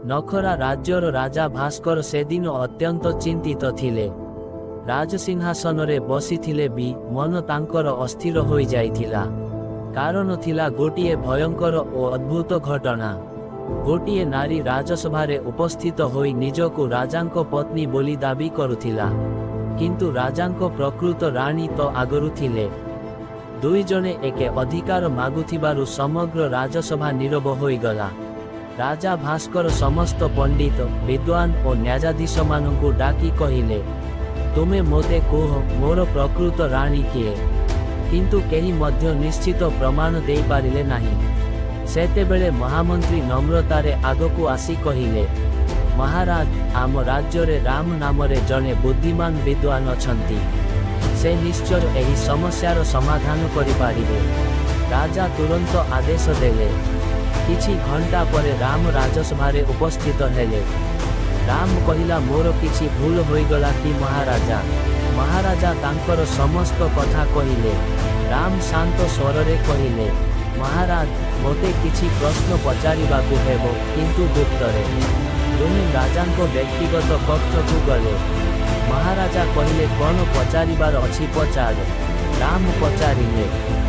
ନଖରା ରାଜ୍ୟର ରାଜା ଭାସ୍କର ସେଦିନ ଅତ୍ୟନ୍ତ ଚିନ୍ତିତ ଥିଲେ। ରାଜସିଂହାସନରେ ବସିଥିଲେ ବି ମନ ତାଙ୍କର ଅସ୍ଥିର ହୋଇଯାଇଥିଲା। କାରଣ ଥିଲା ଗୋଟିଏ ଭୟଙ୍କର ଓ ଅଦ୍ଭୁତ ଘଟଣା। ଗୋଟିଏ ନାରୀ ରାଜସଭାରେ ଉପସ୍ଥିତ ହୋଇ ନିଜକୁ ରାଜାଙ୍କ ପତ୍ନୀ ବୋଲି ଦାବି କରୁଥିଲା। କିନ୍ତୁ ରାଜାଙ୍କ ପ୍ରକୃତ ରାଣୀ ତ ଆଗରୁ ଥିଲେ। ଦୁଇଜଣେ ଏକେ ଅଧିକାର ମାଗୁଥିବାରୁ ସମଗ୍ର ରାଜସଭା ନୀରବ ହୋଇଗଲା। ରାଜା ଭାସ୍କର ସମସ୍ତ ପଣ୍ଡିତ, ବିଦ୍ୱାନ ଓ ନ୍ୟାୟାଧୀଶମାନଙ୍କୁ ଡାକି କହିଲେ, "ତୁମେ ମୋତେ କୁହ, ମୋର ପ୍ରକୃତ ରାଣୀ କିଏ?" କିନ୍ତୁ କେହି ମଧ୍ୟ ନିଶ୍ଚିତ ପ୍ରମାଣ ଦେଇପାରିଲେ ନାହିଁ। ସେତେବେଳେ ମହାମନ୍ତ୍ରୀ ନମ୍ରତାରେ ଆଗକୁ ଆସି କହିଲେ, "ମହାରାଜ, ଆମ ରାଜ୍ୟରେ ରାମ ନାମରେ ଜଣେ ବୁଦ୍ଧିମାନ ବିଦ୍ୱାନ ଅଛନ୍ତି। ସେ ନିଶ୍ଚୟ ଏହି ସମସ୍ୟାର ସମାଧାନ କରିପାରିବେ।" ରାଜା ତୁରନ୍ତ ଆଦେଶ ଦେଲେ। କିଛି ଘଣ୍ଟା ପରେ ରାମ ରାଜସଭାରେ ଉପସ୍ଥିତ ହେଲେ। ରାମ କହିଲା, "ମୋର କିଛି ଭୁଲ ହୋଇଗଲା କି ମହାରାଜା?" ମହାରାଜା ତାଙ୍କର ସମସ୍ତ କଥା କହିଲେ। ରାମ ଶାନ୍ତ ସ୍ୱରରେ କହିଲେ, "ମହାରାଜ, ମୋତେ କିଛି ପ୍ରଶ୍ନ ପଚାରିବାକୁ ହେବ, କିନ୍ତୁ ଗୁପ୍ତରେ।" ଦୁହେଁ ରାଜାଙ୍କ ବ୍ୟକ୍ତିଗତ କକ୍ଷକୁ ଗଲେ। ମହାରାଜା କହିଲେ, "କ'ଣ ପଚାରିବାର ଅଛି, ପଚାର।" ରାମ ପଚାରିଲେ,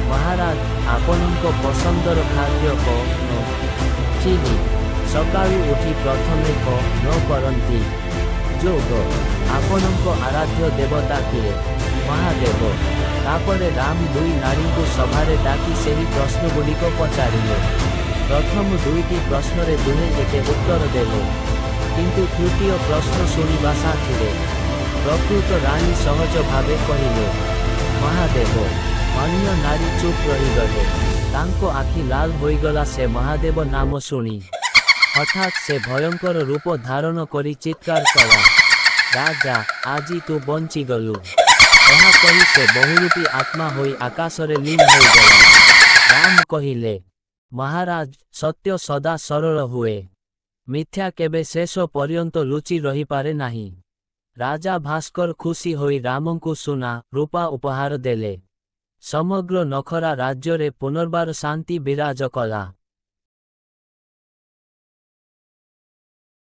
"ମହାରାଜ, ଆପଣଙ୍କ ପସନ୍ଦର ଖାଦ୍ୟ କ'ଣ?" "ଚିନି।" "ସକାଳୁ ଉଠି ପ୍ରଥମେ କ'ଣ କରନ୍ତି?" "ଯୋଗ।" "ଆପଣଙ୍କ ଆରାଧ୍ୟ ଦେବତା କିଏ?" "ମହାଦେବ।" ତାପରେ ରାମ ଦୁଇ ନାରୀଙ୍କୁ ସଭାରେ ଡାକି ସେହି ପ୍ରଶ୍ନଗୁଡ଼ିକ ପଚାରିଲେ। ପ୍ରଥମ ଦୁଇଟି ପ୍ରଶ୍ନରେ ଦୁହେଁ ଏକେ ଉତ୍ତର ଦେଲେ। କିନ୍ତୁ ତୃତୀୟ ପ୍ରଶ୍ନ ଶୁଣିବା ସାଥିରେ ପ୍ରକୃତ ରାଣୀ ସହଜ ଭାବେ କହିଲେ, "ମହାଦେବ।" ଅନ୍ୟ ନାରୀ ଚୁପ୍ ରହିଗଲେ। ତାଙ୍କ ଆଖି ଲାଲ ହୋଇଗଲା ସେ ମହାଦେବ ନାମ ଶୁଣି। ହଠାତ୍ ସେ ଭୟଙ୍କର ରୂପ ଧାରଣ କରି ଚିତ୍କାର କଲା, "ରାଜା, ଆଜି ତୁ ବଞ୍ଚିଗଲୁ।" ଏହା କହି ସେ ବହୁରୂପୀ ଆତ୍ମା ହୋଇ ଆକାଶରେ ଲୀନ ହୋଇଗଲା। ରାମ କହିଲେ, "ମହାରାଜ, ସତ୍ୟ ସଦା ସରଳ ହୁଏ। ମିଥ୍ୟା କେବେ ଶେଷ ପର୍ଯ୍ୟନ୍ତ ଲୁଚି ରହିପାରେ ନାହିଁ।" ରାଜା ଭାସ୍କର ଖୁସି ହୋଇ ରାମଙ୍କୁ ସୁନା, ରୂପା ଉପହାର ଦେଲେ। ସମଗ୍ର ନଖରା ରାଜ୍ୟରେ ପୁନର୍ବାର ଶାନ୍ତି ବିରାଜ କଲା।